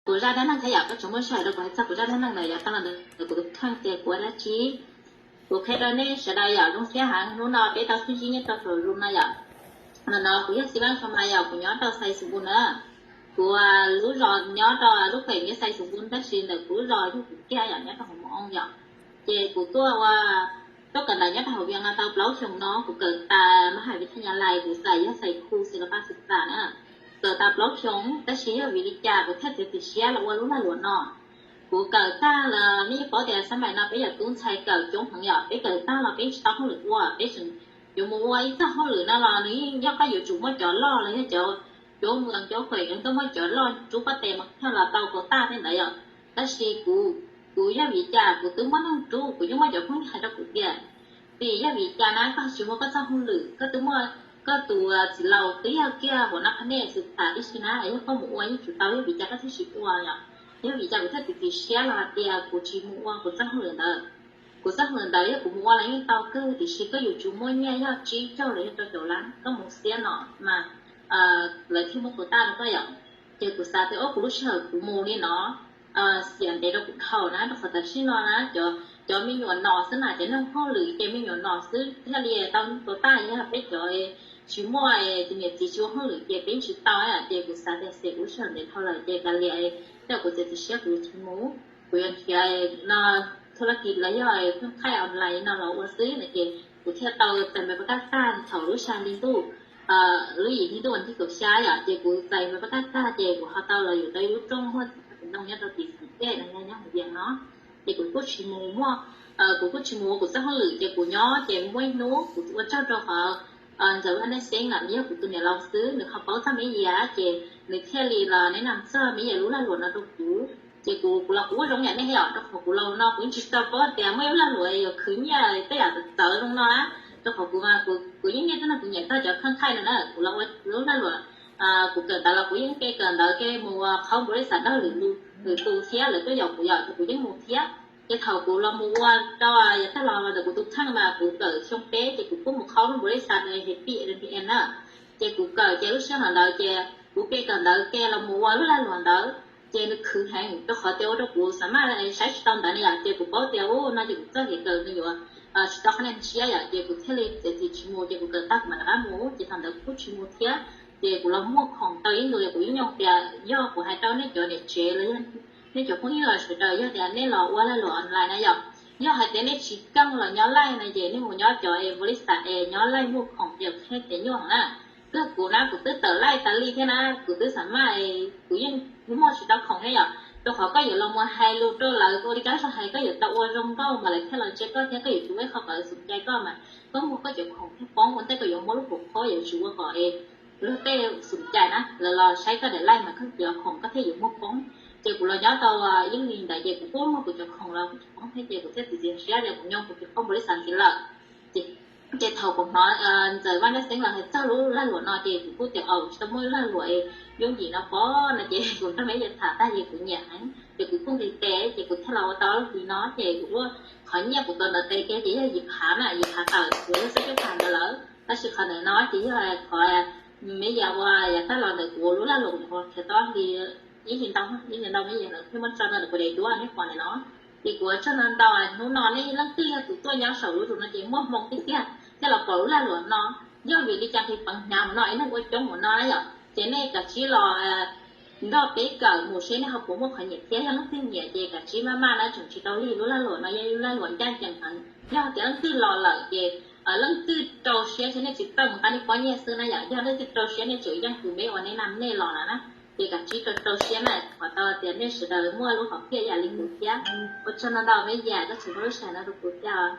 kuv zaj dab neeg thiab yom, koj tsuas muaj sij hawm rau kuv hais txog kuv zaj dab neeg ntawm yom, tau los ntawm kuv thaij tias kuv ua dab tsi. Kuv qhia rau nej sawv daws yom, zoo siab heev hnub no peb tau sib ntsib nyob rau saum Zoom no yom. Ntawm no kuv yog Xi Vaj Xo Mas yom, kuv nyob rau Xais Xus Npus na. Kuv lub zos nyob rau lub pem nyob Xais Xus Npus tab sis ntawm kuv lub zos yog kuv kiag yom, nyob rau Hoo Moo Oo yom. Ces kuv tuaj ua, tuaj kawm ntawv nyob rau hauv Vias no tau plaub xyoos no, kuv kawm tas mab hais vim thaj nyas lais, kuv xais yog xais khu xis los pab xis tas na. Kawm tas plaub xyoos tab sis yog vim li cas kuv thiaj txiav txim siab los ua lub lag luam no. Kuv kawm tag los nej yeej paub tias xab mais no peb yog tub ntxhais kawm coob heev yom, peb kawm tag los peb tsis tau hauj lwm ua, peb tseem yuav mus ua ib txoj hauj lwm no los nws yeej yog koj yuav tsum muaj cov loj los yog cov, cov mus cov khuem yeej tuaj muaj cov loj rub pob tes mas thiaj los tau kuv tag tej ntawd yom. Tab sis kuv, kuv yog vim cas kuv twb muaj neeg rub, kuv yeej muaj cov phooj ywg hais rau kuv tias, vim yog vim cas na koj tsis muaj koj txoj hauj lwm, koj twb muaj, koj tus txiv laus twb yog kiag huam nab pha nej xwb tas tib si na, yog koj mus ua yeej tsum tau, yog vim cas koj thiaj tsis ua yom. Yog vim cas kuv thiaj txiav txim siab los hais tias kuv tsis mus ua kuv txoj hauj lwm ntawd. Kuv txoj hauj lwm ntawd yog kuv mus ua los yeej tau kawg, tiam sis koj yuav tsum muaj nyiaj yog tsib caug los yog rau caum lab, koj mus xiab no mas lawv thiaj muab kuv tag rau koj yom. Ces kuv xav tias ob kuv lub sij hawm kuv mus li no xiam ntev rau kuv dhau na, rau qhov tam sim no na cov, cov me nyuam no xwb na, cov neeg hauj lwm ces me nyuam no xwb thiaj li tau kuv tag, yog peb cov tsis muaj tus niam txiv tsis ua hauj lwm ces peb tsis tau. Ces kuv xav tias xav kuv lub sij hawm ntev dhau lawm ces kav liam, tej kuv txiav txim siab kuv yuav tsis mus, kuv yuav nrhiav no, thu laj kis los yog khaij online no los ua xwb no ces kuv thiaj tau txais npe pab kaj tag thaum lub xya hli ntuj, lub yim hli ntuj vas thib kaum xya yom, ces kuv txais npe pab kaj tag ces kuv ho tau los yuav tau ib lub rooj muaj ntoo nyob rau tim xeem dej no yog nyob hauv Vias no. Ces kuv kuj tsis mus muaj, kuv kuj tsis mus ua kuv txoj hauj lwm ces kuv nyob ces muaj ib hnub kuv ua tsaug rau qhov Ntxawm Vaj Naj Xeeb na, nws yog kuv tus niam laus xwb, nws ho paub txog Meb Yias ces nws thiaj li los neb nam txog Meb Yias lub lag luam no rau kuv. Ces kuv, kuv los kuv ua zoo yam nej yom, rau qhov kuv los no kuv yeej tsis tau paub tias muaj ib lub lag luam yuav khwv nyiaj tej yam txawv zoo no na. Rau qhov kuv, kuv yeej nyiaj tej no kuv nyiam tag cov kheej khaij no na, kuv los ua lub lag luam, kuv kawm ntawv los kuv yeej ke kawm ntawv ke mus ua qhaub npaum li xav dag lwm, lwm tus thiab lawv tuaj yaum kuv yom ces kuv yeej mus thiab. Ces thaum kuv los mus ua rau yav tag los ntawm kuv tus kheej mas kuv kawm xyoo peb ces kuv kuj mus qhaub lub npaum li xav hes pij n p n na. Ces kuv kawm ces lub sij hawm ntawd ces kuv ke kawm ntawv ke los mus ua lub lag luam ntawd ces nws khwv heev rau qhov tias ua rau kuv xav maj saib tsis tau ntawv na yom, ces kuv paub tias u no ces kuv txoj kev kawm nws yuav tsis tau qhov neeg siab yom, ces kuv thiaj li txiav txim tsis mus, ces kuv kawm tag kuv mam rov qab mus. Ces thaum ntawd kuv kuj tsis mus thiab. Ces kuv los muag khoom tau ib ntus, kuv yeej nyob tias yog kuv hais rau nej cov niam tsev los yog nej cov phooj ywg sawv daws, yog tias nej los ua lag luam online na yom, yog hais tias nej tsis keej los nyob laij na ces nej mus nyob cov npaum li xav es nyob laij muag khoom ces qhia tias nyuaj na. Kawg kuv na kuv twb tawm laij tas li thiab na, kuv twb xav maj, kuv yeej muag tsis tau khoom thiab yom, rau qhov koj yuav los mus hais lus rau lawv ua li koj zog hais koj yuav tau ua zoo nkauj mas lawv thiaj los ntsia koj thiab koj yuav tsum ua ib qho kom lawv xum cai koj mas koj muag koj cov khoom thiaj poob, ua ntej koj yuav muab lub hauv qhob yuav tsum ua kom luag tej xum cai na, lawv los saib koj daim laij mas koj cov khoom koj thiaj yuav muag poob. Ces kuv los nyob tau ib hlis ntawd ces kuv kuj muag kuv cov khoom los kuj tsis poob thiab ces kuv thiaj txiav txim siab tias kuv nyob kuv tsis qhaub npaum li xav ntxiv lawm. Ces thaum kuv hnov Ntxawm Vaj Naj Xeeb los hais txog lub lag luam no ces kuv kuj tias au tsis tau muaj lub lag luam yooj yim no pob no ces kuv nrog Meb Yias tham tag ces kuv nyiam heev ces kuv kuj nqis tes ces kuv thiaj los ua tau lub hlis no ces kuv ua, qhov nyiaj kuv tuav ntawd tes kiag ces yog yim phav na, yim phav tawm kuv yog xab cub phav ntawd lawm, tab sis qhov ntawm no ces yog qhov Meb Yias ua yav tag los ntawm kuv ua lub lag luam kuv qhia tau hli ib hlis ntau, ib hlis ntau Meb Yias lawv thiaj muab tso ntawm kuv daim duab nej pom ntawm no. Ces kuv ua tsaug ntau ntau, hnub no nej leej twg yog tus tuaj nyob saum lub zos no ces muaj hmoo tiag tiag thiaj los pom lub lag luam no. Yog vim li cas nqis peev hnyav mus no es neeg ua coob mus no na yom, ces nej kav tsij los nrog peb kawm mus seb nej ho puas muaj qhov nyiam thiab. Yog leej twg nyiam ces kav tsij maj maj na, tseem tsis tau lig, lub lag luam no yog lub lag luam ncaj ncees heev. Yog tias leej twg los lawm ces leej twg rau siab seb nej tsis txawj mus qab nej pob nyiaj xwb na yom, yog leej twg rau siab nej tseem yeej tus Meb ua nej nam nej los lawm na. Ces kav tsij rau rau siab na, qhov tau tias nej sawv daws muaj lub hom phiaj yam li kuv thiab. Ua tsaug ntau ntau Meb Yias koj tseem muab lub sij hawm no rau kuv thiab.